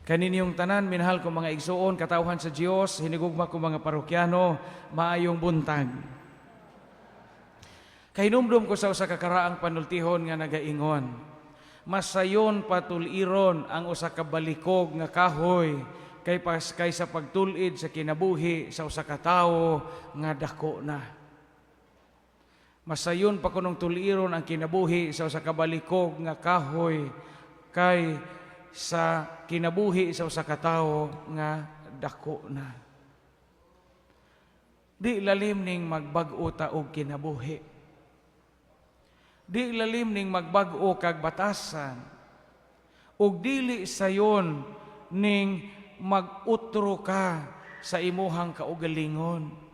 Kaninyong tanan, minahal ko mga igsuon, katawhan sa Dios, hinigugma ko mga parokyano, maayong buntag. Kahinumdum ko sa usa ka karaang panultihon nga nagaingon, "Masayon patul-iron ang usa ka balikog nga kahoy kaysa pagtul-id sa kinabuhi sa usa ka tawo nga dako na." Masayon pa kunong tul-iron ang kinabuhi sa usa ka balikog nga kahoy kay sa kinabuhi sa usa ka tawo nga dako na. Di lalim ning magbag-o ta og kinabuhi. Di lalim ning magbag-o kag batasan. Ug dili sayon ning mag-utro ka sa imuhang kaugalingon.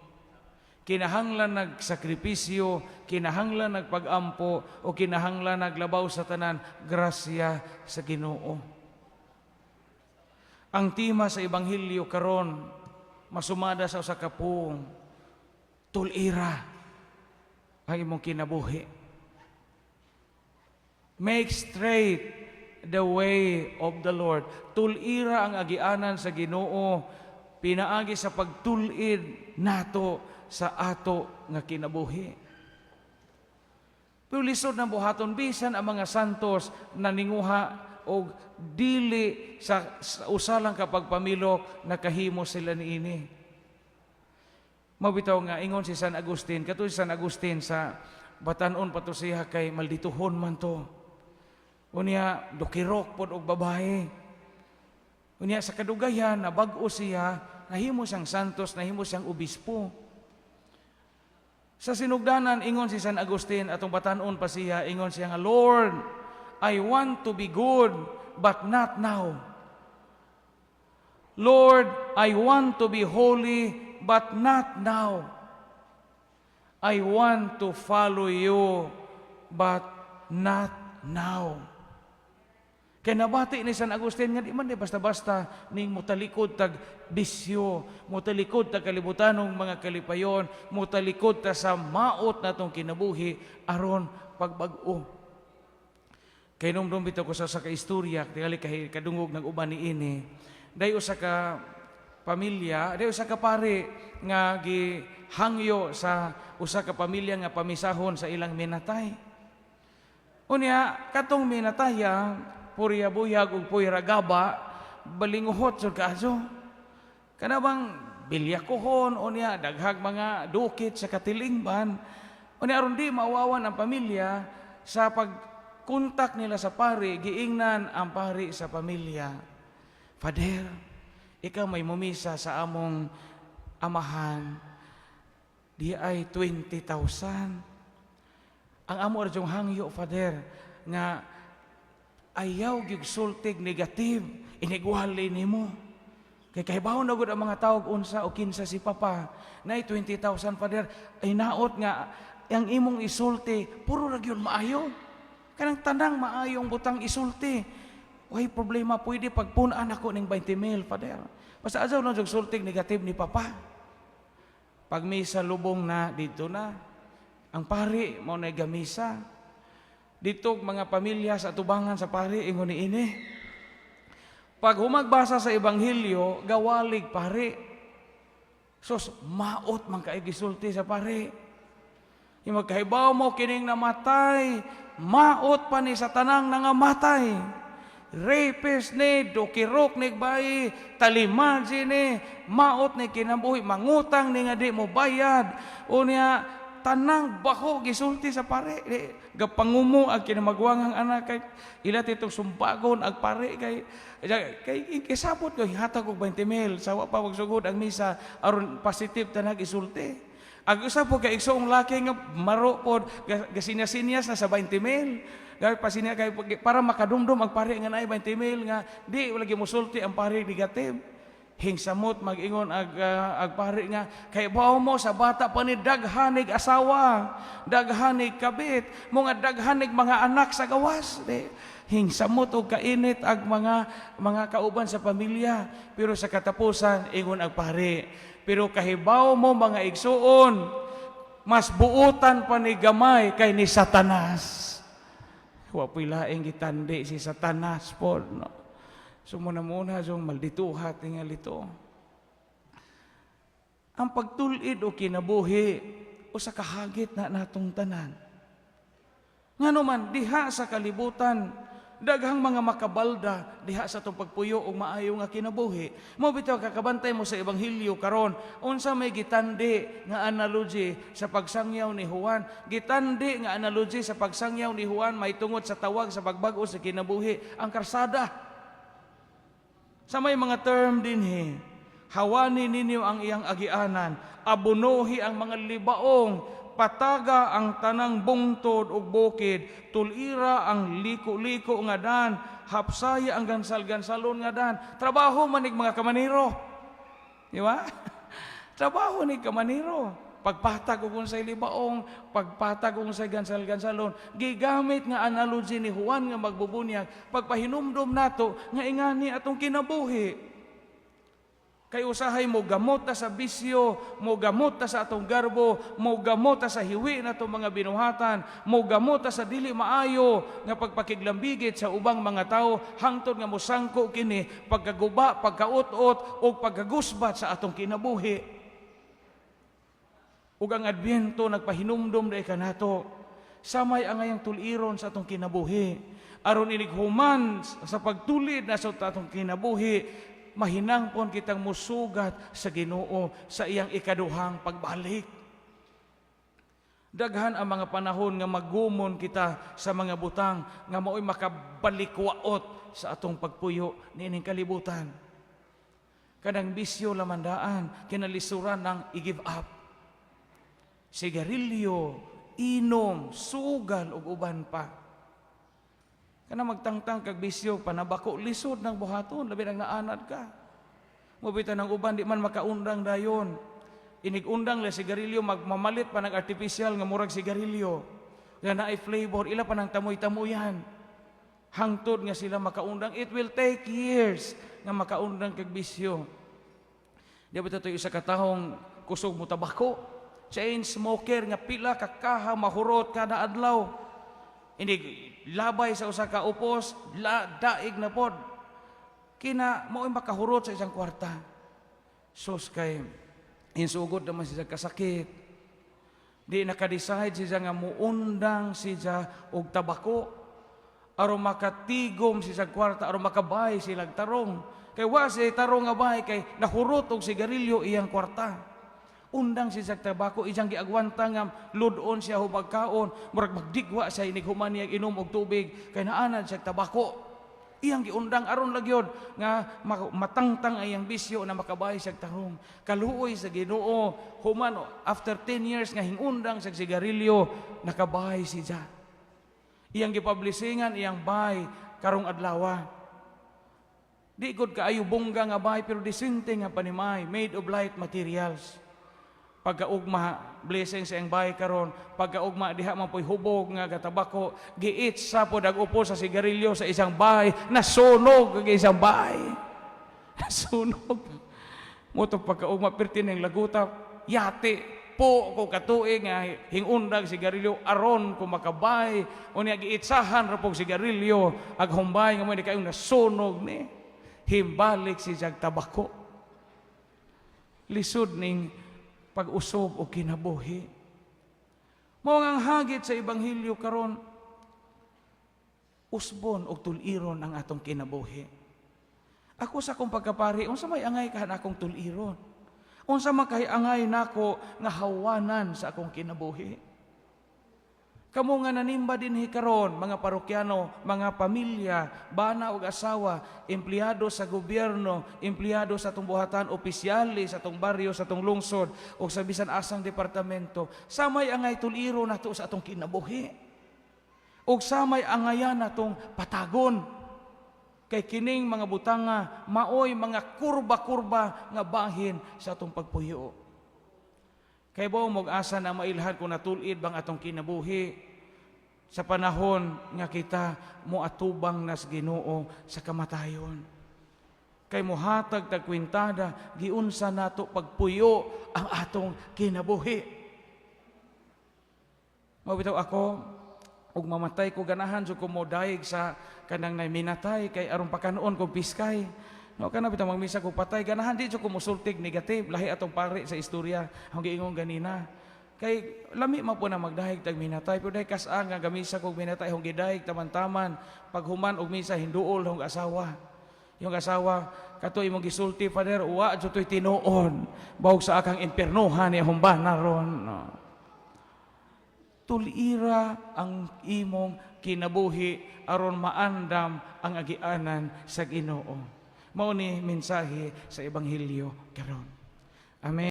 Kinahanglan nagsakripisyo, kinahanglan nagpag-ampo, o kinahanglan naglabaw sa tanan, grasya sa Ginoo. Ang tema sa Ebanghelyo karon masumada sa usa ka pung, "Tul-ira ang imong kinabuhi." Make straight the way of the Lord. Tul-ira ang agianan sa Ginoo pinaagi sa pagtul-id nato sa ato nga kinabuhi. Pero lisod na buhaton, bisan ang mga santos na ninguha og dili sa usa lang ka pagpamilok, nakahimo sila niini. Mabitaw nga ingon si San Agustin, kato si San Agustin sa batanon pa to siya kay maldituhon man to. Unya dokirok pod og babae. Unya sa kadugayan nabag-o siya, nahimo siyang santos, nahimo siyang obispo. Sa sinugdanan, ingon si San Agustin, atong batanon pa siya, ingon siya nga, "Lord, I want to be good, but not now. Lord, I want to be holy, but not now. I want to follow you, but not now." Kay nabati ni San Agustin nga di man di basta-basta ning mutalikod tag bisyo, mutalikod tag kalibutanong mga kalipayon, mutalikod ta sa maot natong kinabuhi aron pagbag-o. Kay numdum bitaw ko sa ka istorya, tingali kay kadungog ng uban niini. Day usa ka pamilya, day usa ka pari nga gihangyo sa usa ka pamilya nga pamisahon sa ilang minatay. Unya katong minataya, purya buyag ug puyra gaba, balinguhot jud kaayo. Kana bang bilyakohon, unya daghag mga dukit sa katilingban. Unya aron di maawawan ang pamilya, sa pagkontak nila sa pari, giingnan ang pari sa pamilya, "Father, ikaw may mumisa sa among amahan, di ay 20,000. Ang amo ra hangyo, Father, nga ayaw gyud sultig negative, inigwali nimo. Kay kahibaw na gud ang mga tawag unsa o kinsa si Papa. Nay 20,000, Father, ay naot nga ang imong isulti puro ra gyud maayo. Kanang tanang maayong butang isulti. Way problema, pwede pagpun-an ako ning 20 mil, Father. Basta ajaw lang jud sultig negative ni Papa." Pag misa lubong na dito na, ang pari mao na gamisa. Dito mga pamilya sa atubangan sa pari, ingon ni ini. Pag humagbasa sa ebanghelyo, gawalig pari. Sos, maot man kay gisulti sa pari. Yung magkahibaw mo kining namatay, maot pa ni sa tanang nangamatay. Rapist ni, dokirok ni bayi, talimadji ni, maot ni kinabuhi, mangutang ni nga di mo bayad. Unya, tanang bako gisulti sa pare. Di, gapangumo ang kinamagwangang anak kay ila titong sumbagon ang pare kay kisabot ko hatag og 20 mil sa wa pa magsugod ang misa aron positive tanag isulti. Ang usa po kay igsoong laki nga maro pod gasinyas-sinyas na sa 20 mil. Gay pasinya kay para makadumdum ang pare nga naay 20 mil nga di lagi musulti ang pare negative. Hingsamot mag-ingon ag pare nga kay bawo mo sa bata pa ni daghanig asawa, daghanig kabit, mga daghanig mga anak sa gawas. Di, hingsamot og kainit ag mga kauban sa pamilya. Pero sa katapusan ingon ang pare, "Pero kahibaw mo, mga igsuon, mas buutan pa ni gamay kay ni Satanas." Wa po'y laing gitandi si Satanas po. No? So muna muna yung maldituha tingali to. Ang pagtulid o kinabuhi usa ka hagit na natong tanan. Ngano man diha sa kalibutan, daghang mga makabalda diha sa atong pagpuyo og maayo nga kinabuhi. Mo bitaw kakabantay mo sa ebanghelyo karon, unsa may gitandi nga analogy sa pagsangyaw ni Juan? Gitandi nga analogy sa pagsangyaw ni Juan may tungod sa tawag sa pagbag-o sa kinabuhi ang karsada. Sa may mga term dinhi, hawani ninyo ang iyang agianan, abunuhi ang mga libaong, pataga ang tanang bungtod ug bukid, tulira ang liko-liko nga dan, hapsaya ang gansal-gansalon nga dan. Trabaho manig mga kamanero. Di ba? Trabaho ni kamanero. Pagpatag og unsay libaong, pagpatag og unsay gansal-gansalon, gigamit nga analogy ni Juan nga magbubunyag, pagpahinumdom nato nga ingani atong kinabuhi. Kay usahay mo gamot ta sa bisyo, mo gamot ta sa atong garbo, mo gamot ta sa hiwi na atong mga binuhatan, mo gamot ta sa dili maayo nga pagpakiglambigit sa ubang mga tawo hangtod nga mosangko kini pagkaguba, pagkaut-ot ug pagkagusbat sa atong kinabuhi. Ug ang Adbyento nagpahinumdom dai kanato samay angayang tuliron sa atong kinabuhi aron inig human sa pagtulid na sa atong kinabuhi, mahinangpon kitang musugat sa Ginoo sa iyang ikaduhang pagbalik. Daghan ang mga panahon nga magumon kita sa mga butang nga mao'y makabalikwaot sa atong pagpuyo niining kalibutan. Kanang bisyo lamandaan, kinalisuran ng i-give up. Sigarilyo, inom, sugal ug uban pa. Kana magtangtang kag bisyo, panabako, lisod ng buhaton, labi nang naanad ka. Mubita ng uban, di man makaundang dayon. Inig-undang le sigarilyo, magmamalit pa ng artificial nga murag sigarilyo. Nga naay flavor, ila pa ng tamoy-tamoyan. Hangtod nga sila makaundang. It will take years nga makaundang kag bisyo. Di ba ito isa ka tahong kusog mo tabako? Chain smoker nga pila ka kaha mahurot kada adlaw. Inig labay sa usa ka upos, la, daig na pod. Kina mao'y makahurot sa isang kwarta. Sus, kay insugod naman siya kasakit. Di naka-decide siya nga muundang siya og tabako aron makatigom siya sa kwarta, aron makabay silag tarong. Kay wa siya tarong nga bay kay nahurot og sigarilyo iyang kwarta. Undang siya sa tabako, iyang giagwanta nga ludon siya hubag kaon, murag magdigwa siya inig human niya inom og tubig kay naanad siya tabako. Iyang giundang aron lagyod nga matangtang ang iyang bisyo na makabay siya tarong. Kaluoy sa Ginoo, human after 10 years nga hingundang sa sigarilyo, nakabay siya. Iyang gipublishingan iyang bay karong adlawa. Di gud kaayo bongga nga bay pero disente nga panimay, made of light materials. Pagkaugma, blessing sa iyang bay karon. Pagkaugma, diha man po'y hubog nga gatabako, giit sa pod ang upo sa sigarilyo sa isang bahay, nasunog ang isang bahay. Nasunog. Mo to pagkaugma perti ning laguta, yati po ko katuig nga hingundag sigarilyo aron ko makabay. Unya giitsahan ra pog sigarilyo ag humbay nga mo ni kayong nasunog ni. Himbalik si jag tabako. Lisod ning pag-usob o kinabuhi. Mao nga ang hagit sa ebanghelyo karon, usbon og tuliron ang atong kinabuhi. Ako sa akong pagkapari, unsa may angay kahan akong tuliron? Unsa man kay angay nako nga hawanan sa akong kinabuhi? Kamo nga nanimba dinhi karon, mga parokyano, mga pamilya, bana ug asawa, empleyado sa gobyerno, empleyado sa atong buhatan, opisyales sa atong baryo, sa atong lungsod, o sa bisan asang departamento, samay angay tuliro nato sa atong kinabuhi. Ug samay angayan natong patagon. Kay kining mga butanga maoy mga kurba-kurba nga bahin sa atong pagpuyo. Kay ba mo asa na mailhan kung natulid bang atong kinabuhi sa panahon nga kita moatubang nas Ginoo sa kamatayon? Kay mohatag tag kwintada giunsa nato pagpuyo ang atong kinabuhi. Mao bitaw ako Ug mamatay ko, ganahan jud ko modayeg sa kanang nay minatay kay aron pakanon kog piskay. No, kana bitaw magmisa ko patay, ganahan di jud ko mosultig negative, lahi atong pare sa istorya ang giingon ganina. Kay lami man po na magdahig tag minatay, pero dahil kas nga gamisa kog minatay hong gidahig taman-taman, paghuman og misa hinduol hong asawa. Yung asawa kato imong gisulti, Father, wa jud to'y tinuod. Bawog sa akang impiernohan ni akong bana ron. No. Tulira ang imong kinabuhi aron maandam ang agianan sa Ginoo. Mao ni mensahe sa ebanghelyo karon. Amen.